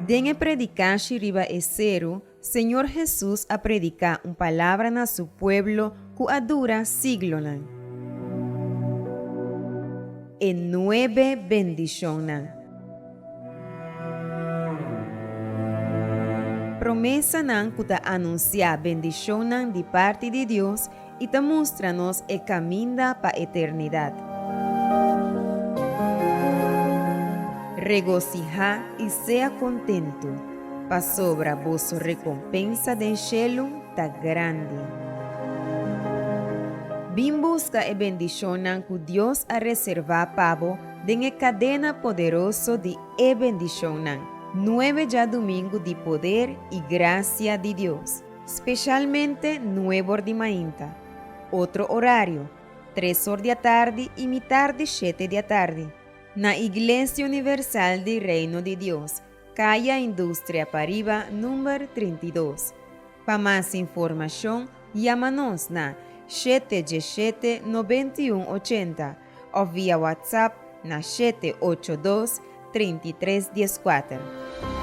Den e predikashi riba e seru, Señor Hesus a prediká un palabra na su pueblo ku a dura siglonan. E nuebe bendishonnan. Promesanan ku ta anunsiá bendishonnan di parti di Dios i ta mustra nos e kaminda pa eternidat. Regosihá i sea kontentu, pasobra boso rekompensa den shelu ta grandi. Bin buska e bendishonnan ku Dios a reservá pa bo den e kadena poderoso di e bendishonnan, nuebe djadumingu di poder i grasia di Dios. Specialmente nuebor di mainta. Otro orario, tres or di atardi y mitar di shete di atardi. Na Iglesia Universal di Reino di Dios, Caya Industria Pariba number 32. Pa mas informacion yama nos na shete djeshete 91 80 of via WhatsApp na 782 33 14.